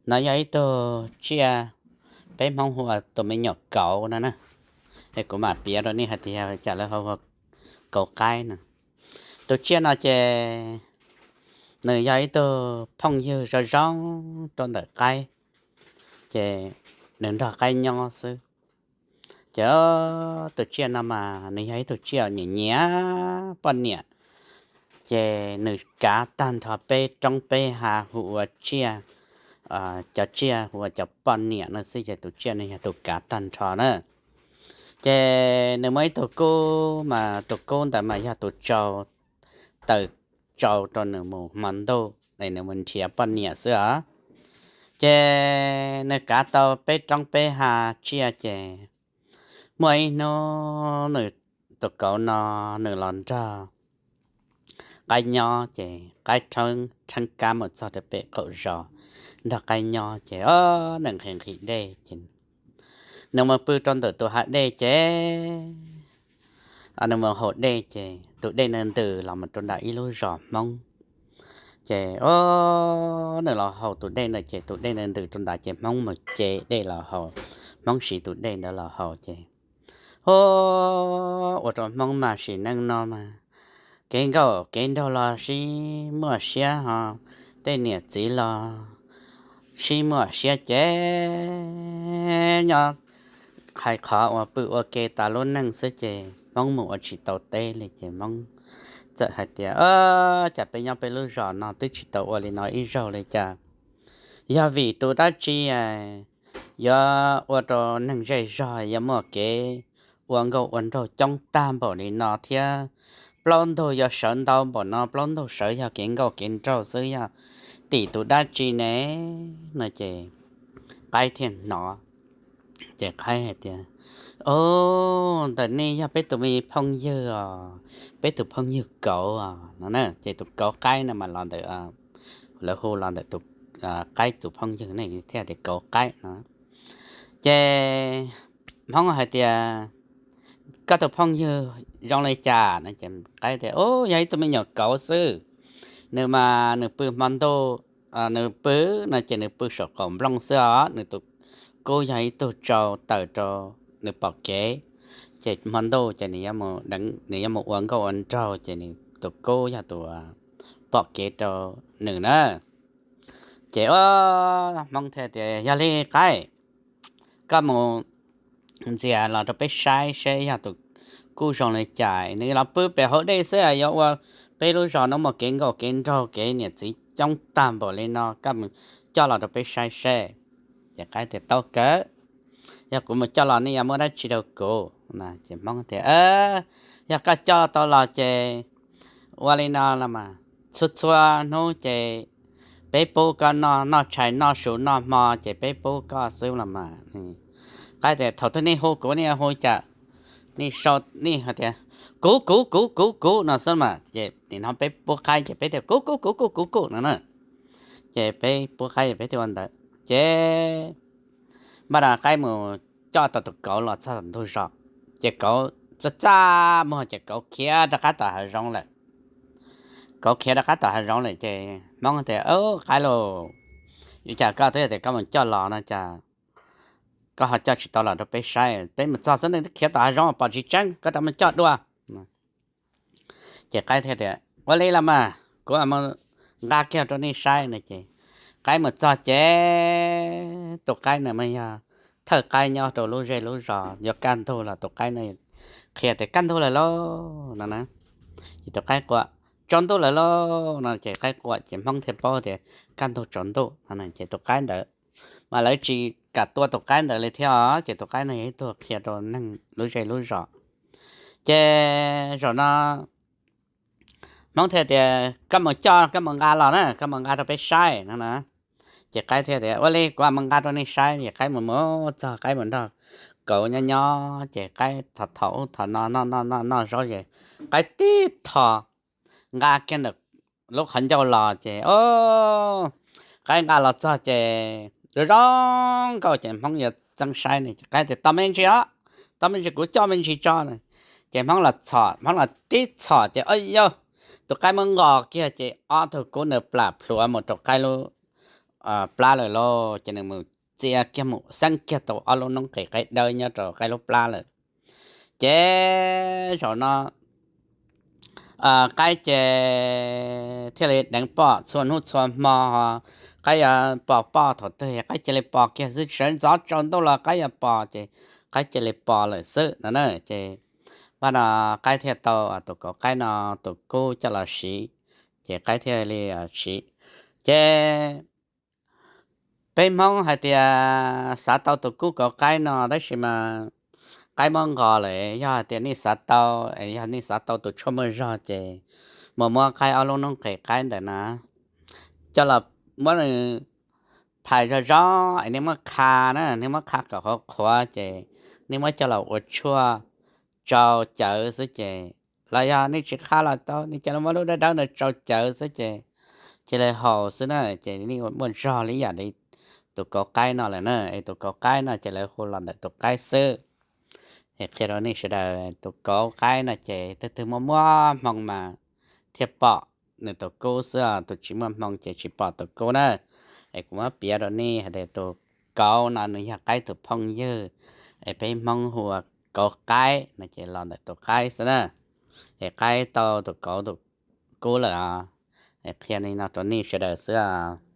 No yog ib tug tsiaj peb Hmoob hu ua tus me nyuam kauv no na. Es kuv mam piav rau nej hais tias cas lawv ho hu ua kauv qaib no. Tus tsiaj no ces nws yog ib tug phooj ywg zoo zoo rau ntawm qaib, ces nws nrog qaib nyob xwb. Ces tus tsiaj no mas nws yog ib tug tsiaj nyiam nyiam poj niam, ces nws kav tag nrho peb roob peb hav hu ua tsiaj, cov tsiaj hu ua cov poj niam no xwb, ces tus tsiaj no yog tus kav tag nrho na. Ces nws muaj ib tug kub mas tus kub ntawd mas yog tus tsau taws tsau rau nws mus hmo ntuj es nws mus nrhiav poj niam xwb os. Ces nws kav tau peb roob peb hav tsiaj ces muaj ib hnub nws, tus kauv no nws los nrog qaib nyob ces qaib rheeb kab mus txog rau pem qaum zos nrog qaib nyob ces o, nws nqhis nqhis dej ces nws mus pw rau ntawm tus hav dej ces nws mus haus dej ces tus dej ntws los mus rau nram ib lub zos Hmoob. Ces o, nws los haus tus dej ntawd ces tus dej ntws rau nrad ces Hmoob mus ce dej los haus, Hmoob siv tus dej ntawd los haus ces o, ua rau Hmoob mas sim neej no mas kev nkauj kev nraug los sib muaj siab ho tej niam txiv los sib muaj siab ces nyob hais qhov ua pw ua ke tas lub neej xwb ces Hmoob mus ua tsis tau teb li ces Hmoob txawm hais tias, Cas peb nyob peb lub zos no twb tsis tau ua li no ib zaug li cas? Yog vim tus dab tsi yuav ua rau neeg zej zog yuav muaj kev ua nkauj ua nraug coob tag npaum li no thiab plaub ntug yuav sawv ntau npaum no, plaub ntug sawv yog kev nkauj kev nraug xwb, yog tim tus dab tsi ne? No ces qaib thiaj hnov. Ces qaib hais tias, O, ntawm nej yog peb tus me phooj ywg os, peb tus phooj ywg kauv os no. Ces tus kauv qaib no mas los ntawm, lawv hu los ntawm tus qaib tus phooj ywg ne thiaj tias kauv qaib no. Ces Hmoob hais tias, Koj tus phooj ywg zoo li cas? Qaib tias, O, yog ib tug me nyuam kauv xwb, nws mas nws pw hmo ntuj, nws pw no ces nws pw saum qaum nplooj xwb os, nws tus kub yog ib tug tsau taws rau nws pom kev, ces hmo ntuj ces nws yuav mus ua nkauj ua nraug ces nws tus kub yog tus pom kev rau nws na. Ces o, Hmoob thiaj tias, Yog li qaib, koj mus ntxias los rau peb saib seb yog tus kub zoo li cas, nws los pw pem hauv dej xwb yuav ua peb lub zos no muaj kev nkauj kev nraug kev niam txiv coob tag npaum li no, koj mus coj los rau peb saib seb. Ces qaib tias, Tau kawg, yog kuv mus coj los nej yuav muab dab tsi rau kuv? Ces Hmoob tias, Yog koj coj tau los ces ua li no los mas, txhua txhua hnub ces peb pub koj noj, noj tshais noj su noj hmo ces peb pub koj xwb los mas. Qaib tias, Thaum twg nej hu kuv nej hu cas? Nej sau nej hais tias, Kuv, kuv, kuv, kuv, kuv no xwb mas. Ces nim no peb pub qaib ces peb tias, Kuv, kuv, kuv, kuv, kuv, kuv no na. Ces peb pub qaib ces peb thiaj ua ntawd ces npaj no qaib mus coj tau tus kauv los txog ntug zos, ces kauv txaj txaj muag ces kauv khiav rov qab tom hav zoov lawm. Kauv khiav rov qab tom hav zoov lawm ces Hmoob tias, Qaib lauj, ua cas koj twb tias koj mus coj los no cas koj ho coj tsis tau los rau peb saib? Peb mus txog xwb nws khiav tom hav zoov pom tsis tseeb, koj rov mus coj dua. Ces qaib thiaj tias, Ua li los mas, kuv mus nqa kiag rau nej saib no. Ces qaib mus txog ces tus qaib no mas yog thawj qaib nyob rau lub zej lub zos, yuav kaj ntug los tus qaib no qhia tias, Kaj ntug lawm lauj no na. Ces tus qaib quaj, Tsaus ntuj lawm lauj no. Ces qaib quaj ces Hmoob thiaj paub tias kaj ntug tsaus ntuj no. Ces tus qaib ntawd mas lawv tsis kam tua tus qaib ntawd li thiab os. Ces tus qaib no yog ib tug qhia rau neeg lub zej lub zos. Ces zaum no Hmoob thiaj tias, Koj mus coj, koj mus nqa los na, koj mus nqa rau peb saib no na. Ces qaib thiaj tias, Ua li, kuv mus nqa rau nej saib. Ces qaib mus mus txog, qaib mus nrog kauv nyob nyob, ces qaib thom thom ub thom no, noj noj noj noj zaub, ces qaib tib thom nqa kiag ntawm lub qhov ncauj los ces, o, qaib nqa los txog ces zoo zoo nkauj ces Hmoob yuav txeeb saib ne. Ces qaib tias, Tos me ntsis os, tos me ntsis kuv coj me ntsis tso. Ces Hmoob los txhom, Hmoob los tib txhom ces, o yau, tus qaib muab nqos kiag ces ob tug kub ntawd plam plhuav mus rau qaib lub plab lawm lauj, ces nws mus txia kiag mus xeeb kiag tau ob lub noob qes qaib dawb nyob rau qaib lub plab lawm. Ces zaum no qaib ces thiaj li deev poj txhua hnub txhua hmo. Qaib yuav pom poj thaum twg qaib cia li pom kiag xwb, sawv ntxov tsaus ntuj los qaib yuav pom ces qaib cia li pom lawm xwb no na. Ces paj no qaib thiaj tau tus kauv qaib no tus kub coj los siv, ces qaib thiaj li siv. Ces peb Hmoob hais tias xav tau tus kub kauv qaib no, tab sis mas qaib muab nqos lawm. Yog hais tias nej xav tau, yog nej xav tau tus tshuaj muaj zog ces mus muab qaib ob lub noob qes qaib ntawm na coj los muab nws phais zog zog es nej muab qha na, nej muab qha kom qhuav qhuav ces nej muab coj los ua tshuaj tsau cawv xwb ces, los yog nej tsis qha los tau, nej cia li muab lub dawb dawb ntawd tsau cawv xwb ces cia li haus xwb na, ces nej muaj zog li yam li tus kauv qaib no lawm na. Es tus kauv qaib no ces lawv hu los ntawm tus qaib xwb. Es qhia rau nej sawv daws, tus kauv qaib no ces twg twg muaj muaj hmoo mas thiaj pom nws tus kub xwb, tus tsis muaj hmoo ces tsis pom tus kub na. Es kuv muab piav rau nej hais tias tus kauv no nws yog qaib tus phooj ywg, es peb Hmoob hu ua kauv qaib no ces los ntawm tus qaib xwb na. Es qaib tau tus kauv tus kub lawm os. Es qhia li no rau nej sawv daws xwb os.